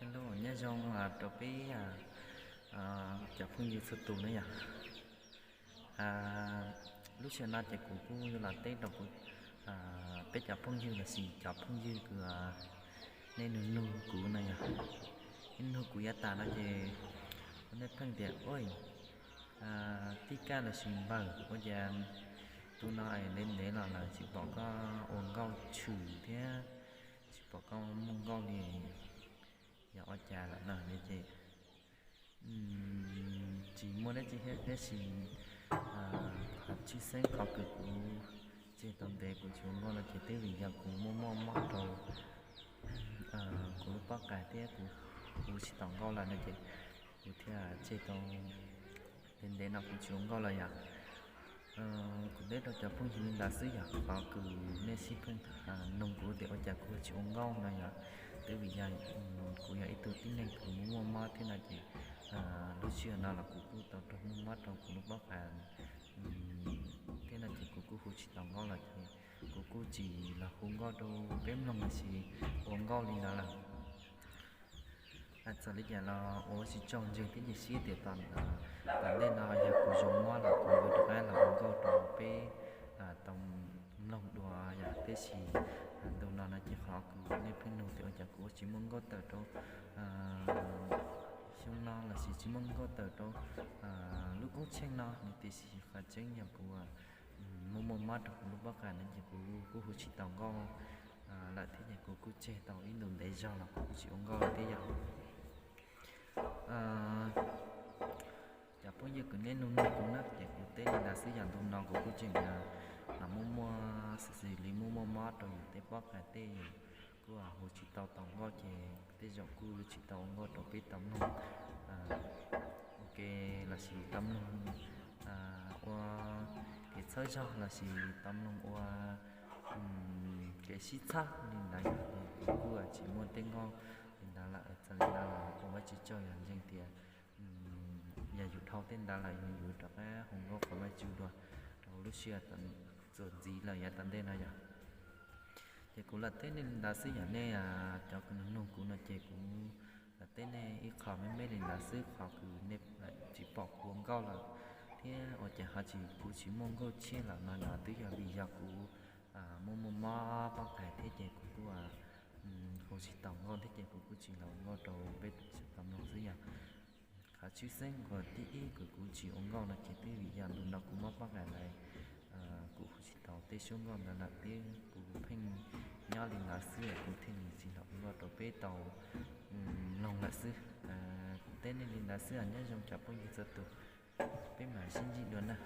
Hello, nyob zoo rau peb cov phooj ywg txhua tus na yom. Lub sij hawm no ces kuv kuj yuav los teb rau kuv peb cov phooj ywg lossis cov phooj ywg uas nej nug nug kuv no yom. Nej nug kuv yav tas no ces nej pheej tias, ua tij Kaj lossis npawg, ua cas tus no es ntev ntev los lawm tsis pom koj ua nkauj tshwm thiab tsis pom koj muaj nkauj li, yog ua cas lawm no ne? Ces tsis muaj dab tsi thiab, tab sis qhov tshwj xeeb qhov kws kuv tseg tau ntev kuv tsis ua nkauj no ces twb vim yog kuv muaj muaj mob rau kuv lub pob qa thiab kuv hu tsis taus nkauj lawm no ces kuv thiaj tseg tau ntev ntev no kuv tsis ua nkauj lawm yom. Kuv teb rau cov phooj ywg li ntawd xwb yog qhov kws nej sib pheej nug kuv tias ua cas kuv tsis ua nkauj no yog twb vim yog kuv yog ib tug tib neeg kws muaj muaj mob thiab no ces lub sij hawm no los kuv kuj tau raug muaj mob rau kuv lub pob qa thiab no ces kuv kuj hu tsis taus nkauj lawm ces kuv kuj tsis los hu nkauj rau peb mloog lossis ua nkauj li ntawd lawm. Txawm li cas los ua tsis tsaug ntseeg thiab cia siab tias tom ntej no yog kuv zoo mob los kuv yuav rov qab los ua nkauj rau peb tau mloog dua yom. Tab sis ntu no no ces qhov kws nej pheej nug tias ua cas kuv tsis muaj nkauj tawm rau xyoo no lossis tsis muaj nkauj tawm rau lub koob tsheej no no tiam sis qhov tseeb yog kuv muaj muaj mob rau kuv lub pob qa no ces kuv kuj hu tsis taus nkauj lawm thiab ces kuv kuj tseg tau ib ntus ntev zog los kuv kuj tsis ua nkauj lawm thiab yom. Cov phooj ywg kws nej nug nug kuv na ces kuv teb li ntawd xwb yog ntu no kuv kuj tseem muaj muaj xws xws li muaj muaj mob rau yus tej pob qa tej yus kuj hu tsis tau taus nkauj ces tej zaum kuj tsis tau ua nkauj rau peb tau mloog ua ke lossis tau mloog ua kev txhawb zog lossis tau mloog ua kev sib txhawb li ntawd yom. Kuv kuj tsis muaj tej nkauj li ntawd lawm. Txawm li ntawd los ua tsis tsaug yog ntseeg tias yog yus dhau tej ntawd lawm yus yuav rov qab hu nkauj qhov Vajtswv dua rau lub sij hawm txuas ntxiv lawm yav tom ntej no yom. Ces kuv lam teb nej li ntawd xwb yog nej cov kws nug nug kuv no ces kuv lam teb nej ib qho me me li ntawd xwb, qhov kws nej tsis pom kuv ua nkauj lawm thiab ua cas ho tsis, kuv tsis muaj nkauj tshiab lawm no los twb yog vim yog kuv muaj muaj mob pob qa thiab ces kuv kuj hu tsis taus nkauj thiab ces kuv kuj tsis los ua nkauj rau peb sawv daws mloog xwb yom. Qhov tshwj xeeb uas thib ib kws kuv tsis ua nkauj no ces twb vim yog ntu no kuv mob pob qa lawm, kuv hu tsis taus tej suab nkauj ntawd lawm thiab kuv pheej nyob li ntawd xwb kuv thiaj li tsis los ua nkauj rau peb tau mloog lawm xwb. Kuv teb nej li ntawd xwb, nyob zoo cov phooj ywg txhua tus, peb mam sib ntsib dua na.